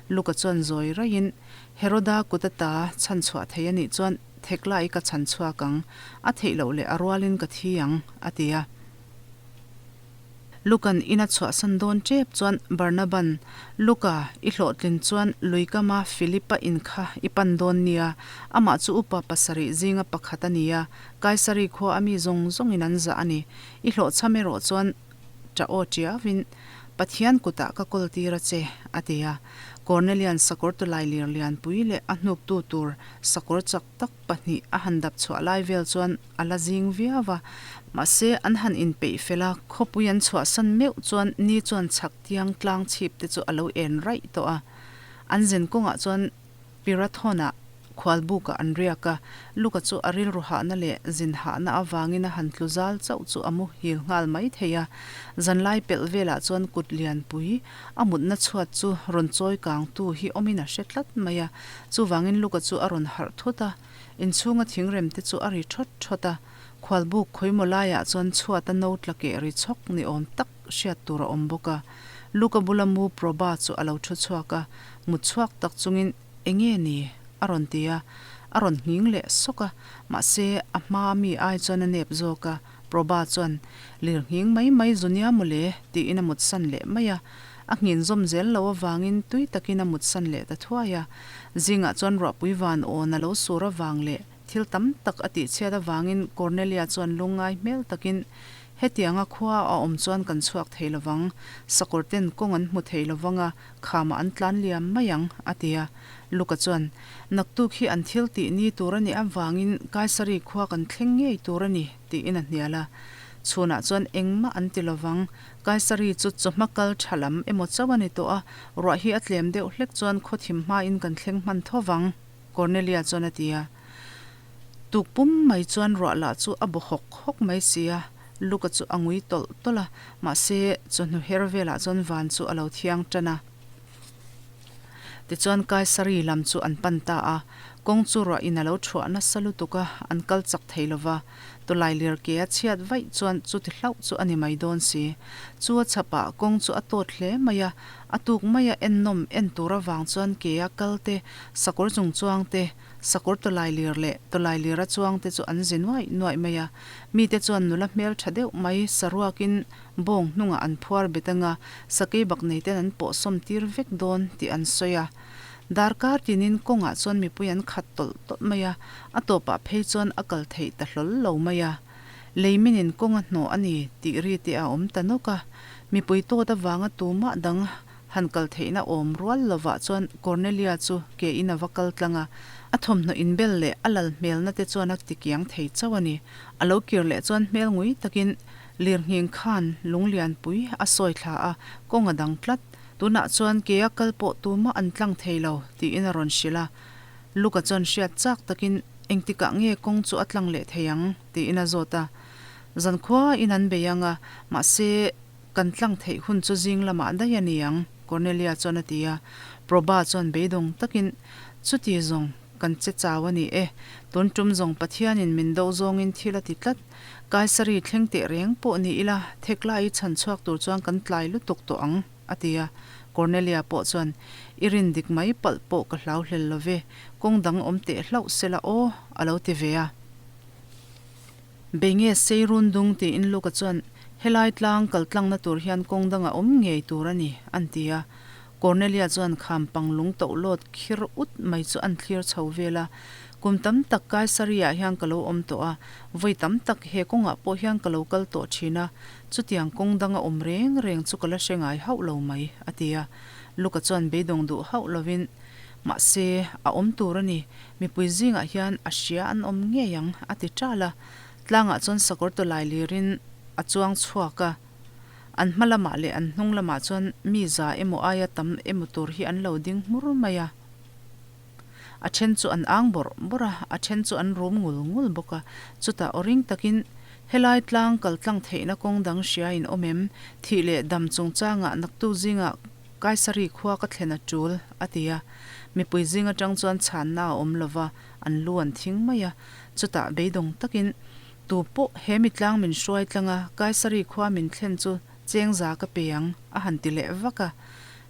Luka chuan zawi raihin, Heroda kut ata chhanchhuah thei a nih chuan Thekla i ka chhan chhuak ang, a theih loh leh a rualin ka thi ang, a ti a. Luka'n in a chhuahsan dawn tep chuan Barnaba'n, Luka, i hlawhtlin chuan Luikama Philipa in kha i pan dawn nia, amah chu upa pasarih zinga pakhat a ni a, Kaisari khua a mi zawng zawngin an zah a ni. I hlawhchham erawh chuan ṭah aw ṭiauin, Pathian kutah ka kawl tir a che, a ti a. Kornelian sakawr tawlai lir lianpui leh a hnuktu tur sakawr chak tak pahnih a han dap chhuah lai vel chuan a la zing viau a. Mahse, an han inpeih fel a, khawpui an chhuahsan meuh chuan ni chuan chhak tiang tlang chhip te chu a lo en raih tawh a. An zin kawngah chuan Pirathon-ah khualbukah an riak a, Luka chu a rilru hahna leh zin hahna avangin a han tlu zal chauh chu a muhil nghal mai thei a. Zanlai pelh velah chuan kut lianpui a mutna chhuat chu rawn chawi kangtu hi awmin a hre tlat mai a. Chuvangin Luka chu a rawn harh thut a, inchhunga thingrem te chu a ri thawt thawt a. Khualbuk khawimaw laiah chuan chhuata no tla keh ri chhawk ni awm tak hriat tur a awm bawk a. Luka bula mu Proba chu a lo thu chhuak a, mut chhuak tak chungin, Enge ni? a rawn ti a, a rawn nghing leh sawk a, mahse a hma mi ai chuan a nep zawk a, Proba chuan, Lir nghing mai mai zu nia mawle, tiin a mutsan leh mai a. A nghin zawm zel lo avangin tui takin a mutsan leh ta thuai a. Zingah chuan ruahpui van awn a lo sur avang leh Thil tam tak a tihchhiat avangin Cornelia chuan lungngai hmel takin, Hetianga khua a awm chuan kan chhuak thei lovang, sakawr ten kawng an hmu thei lovang a, khamah an tlan liam mai ang, a ti a. Luka chuan, Naktuk hi an thil tih ni tur a nih avangin Kaisari khua kan thleng ngei tur a ni, tiin a hnial a. Chhunah chuan engmah an ti lovang, Kaisari chu chawhma kal tha lam emaw chauh a ni tawh a, ruah hi a tlem deuh hlek chuan khawthim hmain kan thleng hman tho vang. Cornelia chuan a ti a. Tuk pum mai chuan ruah lah chu a baw hawk hawk mai si a, Luka chu a ngui tawlh tawlh a, mahse chawhnu her velah chuan van chu a lo thiang tan a. Tichuan Kaisari lam chu an pan ta a, kawng chu ruah in a lo thuah nasa lutuk a, an kal chak thei lo va. Tawlai lir ke a chhiat vaih chuan chuti hlauh chu a ni mai dawn si. Chu a chhapah kawng chu a tawt hle mai a, A tuk maia ennawm en tur avang chuan ke a kal te, sakawr chung chuang te, sakawr tawlai lir leh tawlai lira chuang te chu an zi nuaih nuaih mai a. Mite chuan nula hmel tha deuh mai saruakin bawng hnungah an phuar bet anga sakei bak nei ten an pawh sawm tir vek dawn tih an sawi a. Darkar tinin kawngah chuan mipui an khat tawlh tawlh mai a, a tawpah phei chuan a kal theih ta hlawl lo mai a. Leiminin kawng a hnawh a ni tih ri te a awm ta nawk a. Mipui tawt avanga tumah dang han kal theihna awm rual lovah chuan Cornelia chu ke in a va kal tlang a. A thawmhnaw inbel leh a lal hmelna te chuan a tikiang thei chauh a ni. A lo kir leh chuan hmel ngui takin lirnghing khan lunglianpui a sawi thla a, kawng a dang tlat. Tunah chuan ke a kal pawh tumah an tlang thei lo tiin a rawn hrilh a. Luka chuan hriat chak takin, Engtikah nge kawng chu a tlang leh thei ang? tiin a zawt a. Zankhua in an bei ang a, mahse, kan tlang theih hun chu zing lamah daih a ni ang, Cornelia chuan a ti a. Proba chuan beidawng takin, Chuti zawng, kan che chau a ni e. Tun tum zawng Pathianin min do zawngin thil a ti tlat. Kaisari thleng teh reng pawh ni ila, Thekla i chhan chhuak tur chuan kan tlai lutuk tawh ang. A ti a. Cornelia pawh chuan, I rin dik mai palh pawh ka hlau hlel lo ve, kawng dang awm teh hlauh sela aw, a lo ti ve a. Bei nge sei run dung tiin Luka chuan, Helai tlang kal tlangna tur hian kawng dang a awm ngei tur a ni, an ti a. Cornelia chuan kham pang lung toh lawt khir ut mai chu an thlir chho vel a. Kum tam tak Kaisari-ah hian ka lo awm tawh a, vawi tam tak he kawngah pawh hian ka lo kal tawh thin a. Chutiang kawng danga awm reng reng chu ka la hre ngai hauh lo mai, a ti a. Luka chuan beidawng duh hauh lovin, Mahse, a awm tur a ni, mipui zingah hian a hria an awm ngei ang, a ti ṭal a. Tlangah chuan sakawr tawlai lirin a chuang chhuak a. An hma lamah leh an hnung lamah chuan mi za emaw aia tam emaw tur hi an lo ding hmur mai a. A then chu an ang bawrh bawrh a, a then chu an rum ngul ngul bawk a. Chutah aw ring takin, Helai tlang kal tlang theihna kawng dang hria in awm em? Thih leh dam chungchangah naktuk zingah Kaisari khua ka thlen a tul, a ti a. Mipui zing atang chuan chhanna a awm lova, an lu an thing mai a. Chutah beidawng takin, Tu pawh he mi tlang min hruai tlang a, Kaisari khua min thlen chu cheng za ka pe ang, a han ti leh vak a.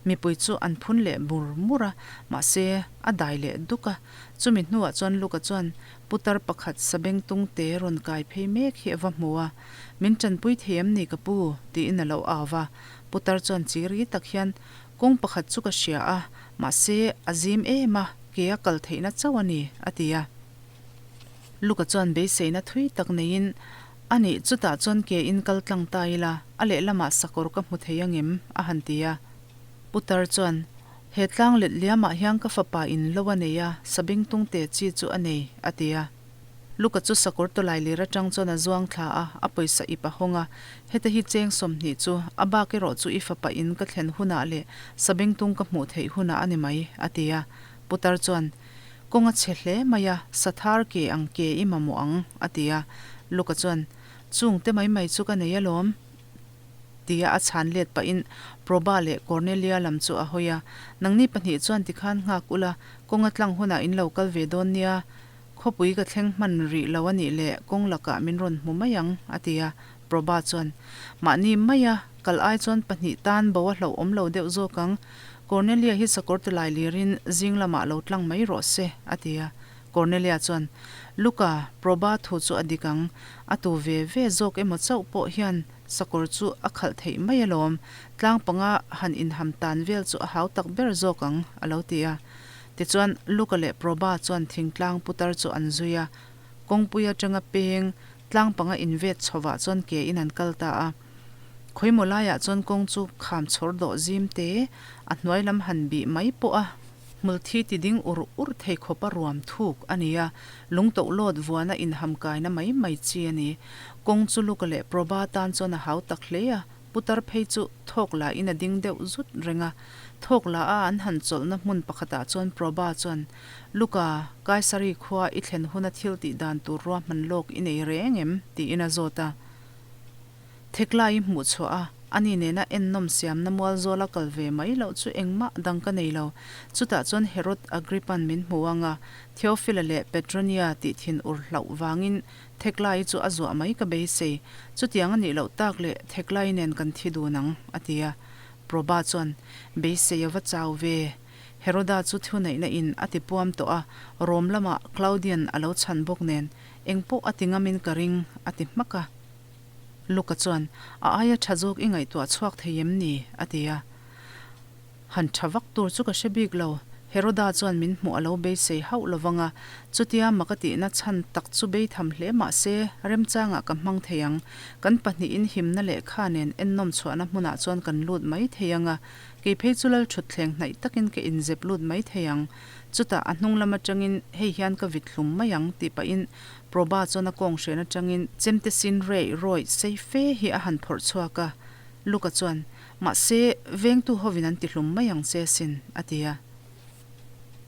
Mipui chu an phun leh mur mur a, mahse, a dai leh duk a. Chumi hnuah chuan Luka chuan putar pakhat sabengtung te rawn kai phei mek hi a va hmu a, Min tanpui thei em ni ka pu? tiin a lo au va. Putar chuan chiri tak hian, Kawng pakhat chu ka hria a, mahse, a zim em a, ke a kal theihna chauh a ni, a ti a. Luka chuan beiseina thui tak neiin, A nih, chutah chuan ke in kal tlang ta ila, a lehlamah sakawr ka hmu thei angem? a han ti a. Putar chuan, He tlang let liamah hian ka fapa in lo a nei a, sabengtung te chi chu a nei, a ti a. Luka chu sakawr tawlai lir atang chuan a zuang thla a, a pawisa ip a hawng a. Heta hi cheng 20 chu, a bak erawh chu i fapa in ka thlen hunah leh sabengtung ka hmuh theih hunah a ni mai, a ti a. Putar chuan, Kawng a chhe hle mai a, sathar ke ang ke i mamawh ang, a ti a. Luka chuan, Chung te mai mai chu ka nei alawm, tia a chhan let pahin Proba leh Cornelia lam chu a hawi a. Nangni pahnih chuan tikhan nghak ula, kawng a tlang hunah in lo kal ve dawn nia. Khawpui ka thleng hman rih lo a nih leh kawng lakah min rawn hmu mai ang, a ti a. Proba chuan, Mahni maia kal ai chuan pahnih tan bo a hlauhawm lo deuh zawk ang. Cornelia hi sakawr tilai lirin zing lamah lo tlang mai rawh se, a ti a. Cornelia chuan, Luka, Proba thu chu a dik ang. A tu ve ve zawk emaw chauh pawh hian sakawr chu a khalh theih mai alawm. Tlang panga han inham tan vel chu a hau tak ber zawk ang, a lo ti a. Tichuan, Luka leh Proba chuan thingtlang putar chu an zui a. Kawngpui atanga peng Tlang panga invet chhovah chuan ke in an kal ta a. Khawimaw laiah chuan kawng chu kham chhawr dawh zim te, a hnuai lam han bih mai pawh a. Hmulthi ti ding ur ur thei khawpa ruam thuk a ni a, lungtoh lawt vuana inhamkaina mai mai chi a ni. Kawng chu Luka leh Proba tan chuan a hau tak hle a, Putar phei chu thawk la in a ding deuh zut reng a. Thawk la a an han chawlhna hmun pakhatah chuan Proba chuan, Luka, Kaisari khua i thlen huna thil tih dan tur ruahman lawk i nei reng em? tiin a zawt a. Theklai i hmuh chhuah a, ani nena ennawm siamna mual zawla kal ve mai loh chu engmah dang ka nei lo. Chutah chuan Herod Agrippan min hmu ang a, Theophila leh Petronia tih thin ur hlauh vangin Theklai chu a zuah mai ka beisei. Chutiang a nih loh tak leh Theklai nen kan thi dun ang, a ti a. Proba chuan, Beisei a va chau ve. Heroda chu thuneihna in a ti puam tawh a, Rom lamah Claudian a lo chhan bawk nen, eng pawh a ti ngamin ka ring, a ti hmak a. Luka chuan, A aia tha zawk i ngaihtuah chhuak thei em ni? a ti a. Han tha vak tur chu ka hre bik lo. Heroda chuan min hmuh a lo beisei hauh lo vang a, chutia mak a tihna chhan tak chu beitham hle mah se, remchangah ka hmang thei ang. Kan pahnihin himna lehkha nen ennawm chhuahna hmunah chuan kan lut mai thei ang a, kei phei chu lal thutthleng hnaih takin ka inzep lut mai thei ang. Chutah a hnung lam atangin hei hian ka vit hlum mai ang tih pahin Proba chuan a kawng hren atangin chemte sin reih rawih sei fe hi a han phawrh chhuak a. Luka chuan, Mahse, vengtu hovin an tihlum mai ang che sin, a ti a.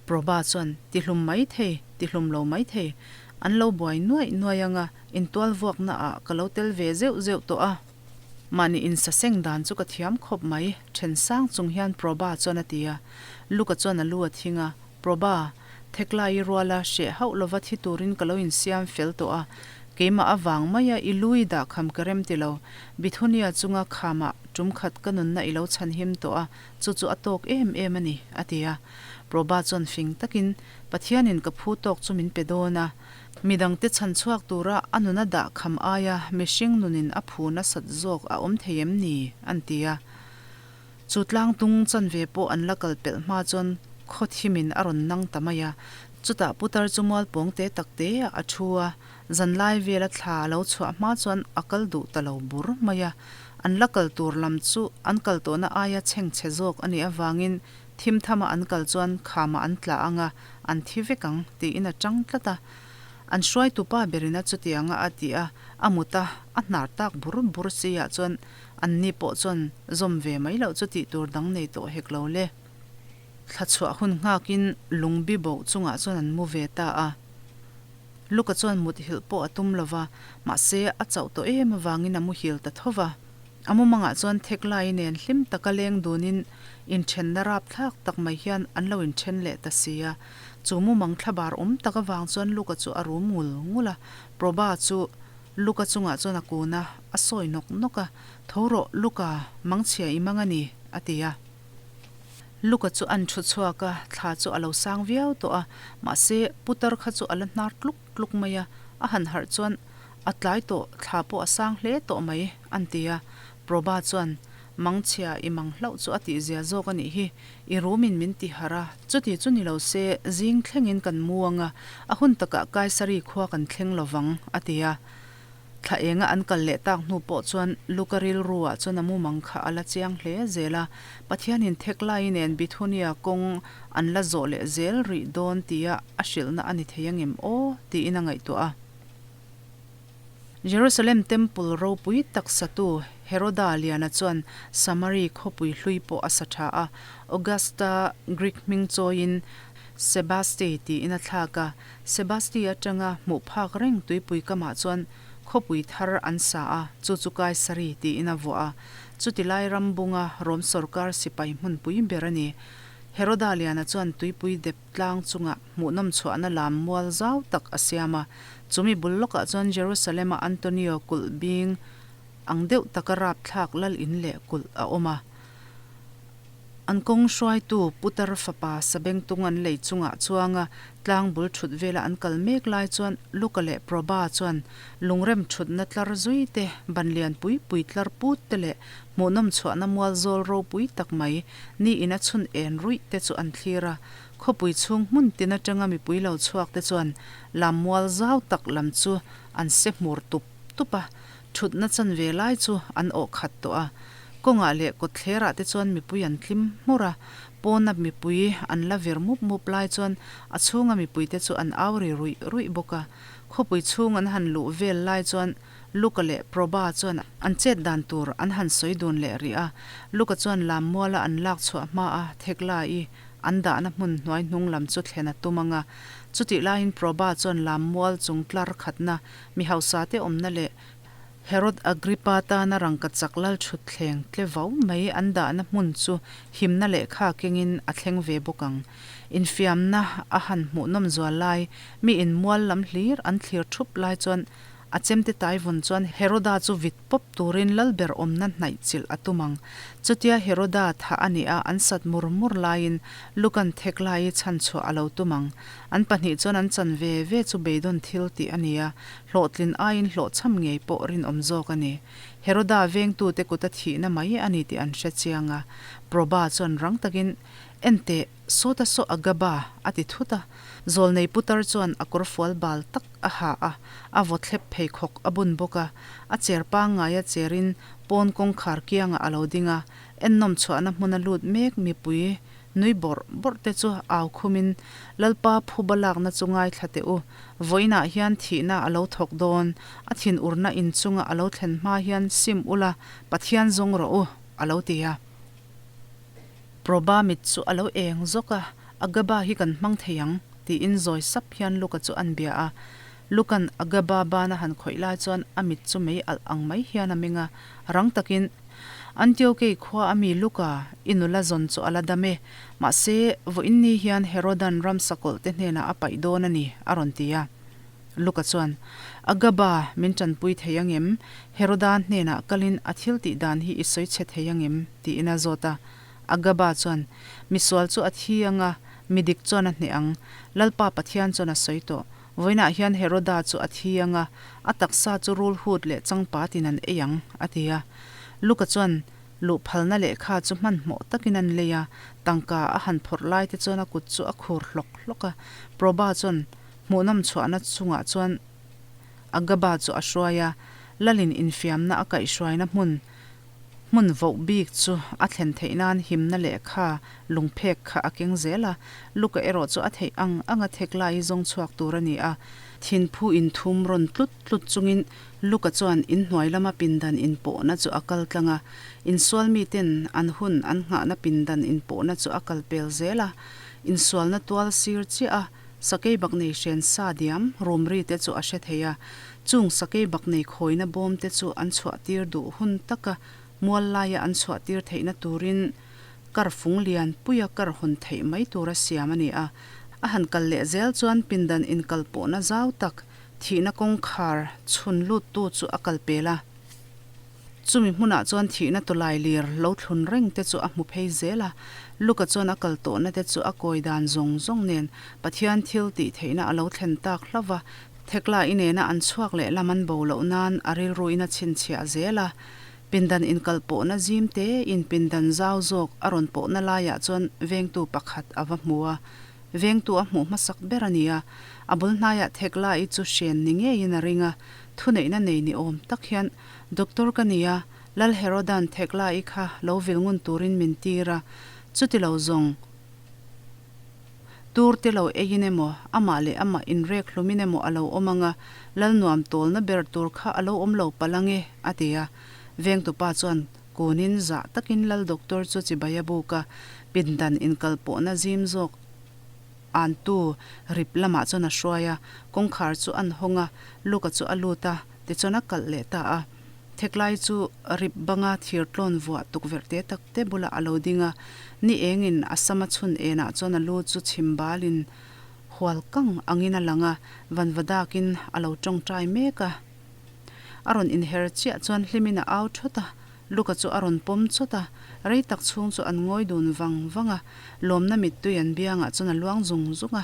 Proba chuan, Tihlum mai thei, tihlum lo mai thei. An lo buai nuaih nuaih ang a, intual vuakna ah ka lo tel ve zeuh zeuh tawh a. Mahni insaseng dan chu ka thiam khawp mai, then sang chung hian Proba chuan a ti a. Luka chuan a lu a thing a, Proba, Theklai i ruala hreh hauh lova thi turin ka lo insiam fel tawh a, keimah avang maia i lui dah kham ka rem ti lo. Bithunia chunga khamah tum khat ka nunna i lo chhanhim tawh a, chu chu a tawk em em a ni, a ti a. Proba chuan fing takin, Pathianin ka phu tawk chu min pe dawn a, midangte chhan chhuak tura a nuna dah kham aia mihring nunin a phu nasat zawk a awm thei em ni? an ti a. Chu tlang tung chanve pawh an la kal pelh hma chuan khaw thimin a rawn nang ta mai a. Chutah putar chu mualpawng te tak te ah a thu a, zanlai vela thla a lo chhuah hma chuan a kal duh ta lo bur mai a. An la kal tur lam chu an kal tawhna aia chhengchhe zawk a nih avangin thim thama an kal chuan khamah an tla ang a, an thi vek ang tiin a tang tlat a. An hruaitupa berin a chutianga a ti a, a mut a, a hnar tak bur bur si ah chuan anni pawh chuan zawm ve mai loh chu tih tur dang nei tawh hek lo le. Thla chhuah hun nghakin lungbi boh chungah chuan an mu ve ta a. Luka chuan muthilh pawh a tum lo va, mahse a chauh tawh em avangin a muhil ta tho va. A mumangah chuan Theklai nen hlim taka leng dunin inthenna rapthlak tak mai hian an lo inthen leh ta si a. Chu mumang thlabar awm tak avang chuan Luka chu a rum ngul ngul a, Proba chu Luka chungah chuan a kun a, a sawi nawk nawk a, Tho rawh Luka, mangchhia i mang a ni, a ti a. Luka chu an thu chhuak a, thla chu a lo sang viau tawh a, mahse putar kha chu a la hnar tluk tluk mai a, a han harh chuan a tlai tawh, thla pawh a sang hle tawh mai, an ti a. Proba chuan, Mangchhia i mang hlauh chu a tihzia zawk a nih hi, i room-in min ti harh a, chuti chu ni lo se zing thlengin kan mu ang a, a hun takah Kaisari khua kan thleng lo vang, a ti a. Thla enga an kal leh tak hnu pawh chuan Luka rilru ah chuan a mumang kha a la chiang hle zel a, Pathianin Theklai nen Bithunia kawng an la zawh leh zel rih dawn tia a hrilhna a ni thei angem aw tiin a ngaihtuah a. Jerusalem Temple ropui tak satu Heroda Liana chuan Samari khawpui hlui pawh a sa tha a, Augusta Greek hming chawiin Sebaste tiin a thlak a, Sebasti atanga hmuh phak reng tuipui kamah chuan khawpui thar an sa a, chu chu Kaisari tiin a vuah a. Chuti lai ram bunga Rom sawrkar sipai hmunpui ber a ni. Heroda Liana chuan tuipui dep tlang chungah hmuhnawm chhuahna lam mual zau tak a siam a. Chumi bul lawkah chuan Jerusalem-a Antonio kulh bing ang deuh taka rapthlak lal in leh kulh a awm a. An kawng hruaitu Putar fapa Sabengtung an lei chungah chuanga tlang bul thut vela an kal mek lai chuan Luka leh Proba chuan lungrem thutna tlar zui te, ban lian pui pui tlar put te leh hmuhnawm chhuahna mual zawl ropui tak mai ni in a chhun en ruih te chu an thlir a. Khawpui chhung hmun tin atanga mipui lo chhuak te chuan lam mual zau tak lam chu an se hmur tup tup a. Thutna chanve lai chu an awh khat tawh a, kawngah leh kawtthlerah te chuan mipui an tlim hmur a, pawna mipui an la vir mup mup lai chuan a chhunga mipui te chu an au ri ruih ruih bawk a. Khawpui chhung an han luh vel lai chuan Luka leh Proba chuan an chet dan tur an han sawi dun leh rih a, Luka chuan lammuala an lak chhuah hma a Thekla-i an dahna hmun hnuai hnung lam chu thlen a tum ang a, chutih laiin Proba chuan lammual chung tlar khatna Mi hausate awmna leh Herod Agrippa tana rangkachak lal thutthleng tle vau mai an dahna hmun chu himna lehkha kengin a thleng ve bawk ang. Infiamna a han hmuhnawm zual lai, mi inmual lam hlir an thlir thup lai chuan a chemte taivun chuan Heroda chu vit pawp turin lalber awmna hnaih chilh a tum ang. Chutia Heroda thah a nih a an sat mur mur laiin Lukan thek lai chhanchhuah a lo tum ang. An pahnih chuan an chan ve ve chu beidawn thil tih a ni a, hlawhtlin aiin hlawhchham ngei pawh rinawm zawk a ni. Heroda vengtute kuta thihna mai a ni tih an hre chiang a. Proba chuan rang takin, Enteh, sawta saw Agaba! a ti thut a. Zawlnei putar chuan a kawrfual bal tak a ha a, a vawthlep pheikhawk a bun bawk a. A cher pangngaia cherin pawn kawngkhar kiangah a lo ding a, ennawm chhuahna hmuna lut mek mipui Nui bawrh bawrh te chu au khumin, Lalpa phuba lakna chu ngaithla teh u. Vawiinah hian thihna a lo thawk dawn. A thinurna inchunga a lo thlen hma hian sim ula, Pathian zawng rawh u, a lo ti a. Proba mit chu a lo eng zawk a, Agaba hi kan hmang thei ang, tiin zawi sap hian Luka chu an bia a. Luka'n Agaba bana han khawih lai chuan a mit chu mei alh ang mai hian a meng a, rang takin, Antiokei khua a mi Luka, i nula zawn chu a la dam e. Mahse, vawiin ni hian Herodan ram sakawlh te hnenah a paih dawn a ni, a rawn ti a. Luka chuan, Agaba, min tanpui thei angem? Heroda hnenah kalin a thil tih dan hi i sawi chhe thei angem? tiin a zawt a. Agaba chuan, Misual chu a thi ang a, mi dik chuan a hneh ang. Lalpa Pathian chuan a sawi tawh. Vawiinah hian Heroda chu a thi ang a, a taksa chu rul hut leh changpatin an ei ang, a ti a. Luka chuan luh phalna lehkha chu hmanhmawh takin an lei a, tangka a han phawrh lai te chuan a kut chu a khur hlawk hlawk a. Proba chuan hmuhnawm chhuahna chungah chuan Agaba chu a hruai a, Lalin infiamna a kaihhruaina hmun. Hmun voh bik chu a thlen theih nan himna lehkha lungphek kha a keng zel a, Luka erawh chu a theih ang anga Thekla-i zawng chhuak tur a ni a. Thinphu inthum rawn tlut tlut chungin Luka chuan inhnuai lama pindan inpawhna chu a kal tlang a, insual miten an hun an nghahna pindan inpawhna chu a kal pel zel a, insualna tual sir chiah a sakei bak nei hren sa diam rum ri te chu a hre thei a, chung sakei bak nei khawina bawm te chu an chhuah tir duh hun taka mual laia an chhuah tir theihna turin kar fung lian puia kar hawn theih mai tura siam a ni a. A han kal leh zel chuan pindan inkal pawhna zau tak Thihna kawngkhar chhun luttu chu a kal pel a. Chumi hmunah chuan thihna tawlai lir lo thlun reng te chu a hmu phei zel a. Luka chuan a kal tawhna te chu a kawi dan zawng zawng nen Pathian thil tih theihna a lo thlen tak hlauh va, Thekla i nena an chhuak leh lam an bo loh nan a rilruin a chhinchhiah zel a. Pindan inkal pawhna zim te in pindan zau zawk a rawn pawhna laiah chuan vengtu pakhat a va hmu a. Vengtu a hmuh hmasak ber a ni a, a bul hnaiah Thekla-i chu hren ni ngeiin a ring a, thuneihna nei ni awm tak hian, Doctor ka ni a, Lal Herodan Thekla-i kha lo vil ngun turin min tir a, chuti lo zawng tur te lo eiin emaw, amah leh amah inrek hlumin emaw a lo awm ang a, Lal nuam tawlna ber tur kha a lo awm lo palh ang e, a ti a. Vengtupa chuan Kunin zah takin Lal Doctor chu chibai a buk a, pindan inkalpawhna zim zawk antu rip lamah chuan a hruai a, kawngkhar chu an hawng a, Luka chu a lut a, tichuan a kalh leh ta a. Theklai chu rip banga thir tlawn vuah tukverh te tak te bulah a lo ding a, ni engin a sama chhun enah chuan a lu chu chhim balin hual kang angin a lang a, vanva dakin a lo tawngtai mek a. A rawn inher chiah chuan hlimin a au thawt a, Luka chu a rawn pawm chawt a, rei tak chhung chu an ngawi dun vang vang a, lawmna mittui an biangah chuan a luang zung zung a.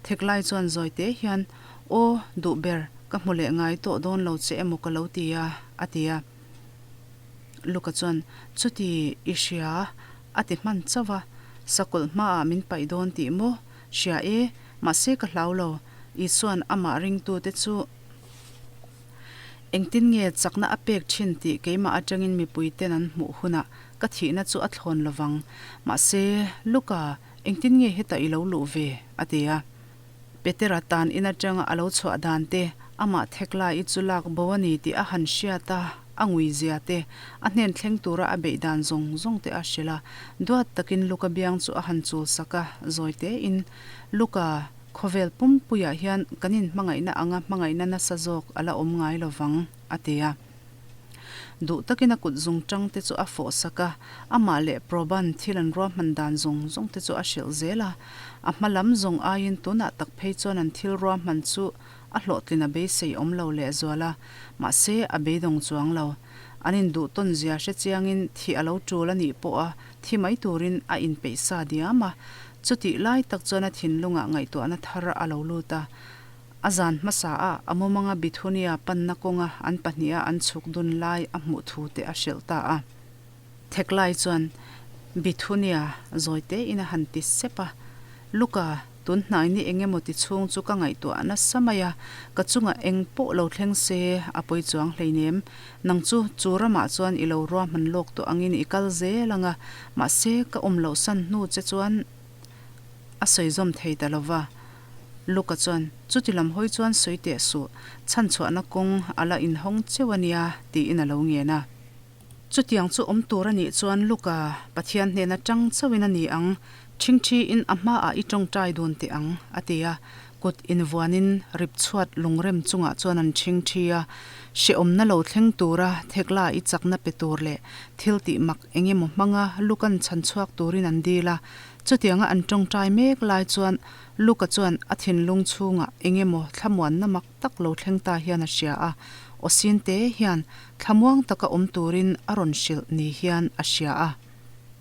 Theklai chuan zawi te hian, Aw, duh ber, ka hmu leh ngai tawh dawn lo che emaw ka lo ti a, a ti a. Luka chuan, Chuti, i hria, a ti hman chauh a, Sakawlh hmaah min paih dawn tih maw? Hria e, mahse ka hlau lo, Isua'n amah ringtute chu, Engtin nge chakna a pek thin tih keimah atangin mipui ten an hmuh hunah ka thihna chu a thlawn lovang. Mahse, Luka, engtin nge hetah i lo luh ve? a ti a. Petera tan in atanga a lo chhuah dan te, amah thek lai i chu lak bo a ni tih a han hriat a, a ngui zia te, a hnen thleng tura a beih dan zawng zawng te a hrilh a. Duat takin Luka biang chu a han chul sak a, zawi tein, Luka, Khawvel pumpuiah hian kan inhmangaihna anga hmangaihna nasa zawk a la awm ngai lo vang, a ti a. Duh takin a kut zung tang te chu a fawh sak a, amah leh Proban thil an ruahman dan zawng zawng te chu a hrilh zel a. A hma lam zawng aiin tunah tak phei chuan an thil ruahman chu a hlawhtlin a beisei awm lo lehzual a, mahse a beidawng chuang lo. An induh tawn zia hre chiangin thih a lo tul a nih pawh a thi mai turin a inpeih sa diam a. Chutih lai tak chuan a thinlungah ngaihtuahna thar a lo lut a. A zan hmasa a a mumanga Bithunia panna kawnga an pahniha an chhuk dun lai a hmuh thu te a hrilh ta a. Theklai chuan Bithunia zawi tein a han ti sep a, Luka, tun hnai ni eng emaw ti chhung chu ka ngaihtuah nasa mai a, ka chungah eng pawh lo thleng se a pawi chuang hleinem. Nang chu chu ramah chuan i lo ruahman lawk tawh angin i kal zel ang a, mahse ka awm loh san hnu che chuan a sawi zawm thei ta lo va. Luka chuan, Chuti lam hawi chuan sawi teh suh, chhanchhuahna kawng a la inhawng cheu a nia, tiin a lo ngen a. Chutiang chu awm tur a nih chuan Luka, Pathian hnena tang chauhin a ni ang, ṭhingṭhiin a hmaah i ṭawngṭai dun teh ang, a ti a. Kut invuanin rip chhuat lungrem chungah chuan an ṭhingṭhi a. Hrehawmna lo thleng tura thekla i chakna pe tur leh thil tih mak eng emaw hmanga Luka'n chhan chhuak turin an dil a. Chutianga an ṭawngṭai mek lai chuan Luka chuan a thinlung chhungah eng emaw thlamuanna mak tak lo thleng ta hian a hria a, aw sin te hian thlamuang taka awm turin a rawn hrilh ni hian a hria a.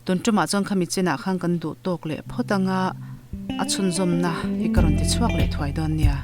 Tun tumah chuan khami chinah khan kan duh tawk leh phawt anga a chhunzawmna hi ka rawn ti chhuak leh thuai dawn nia.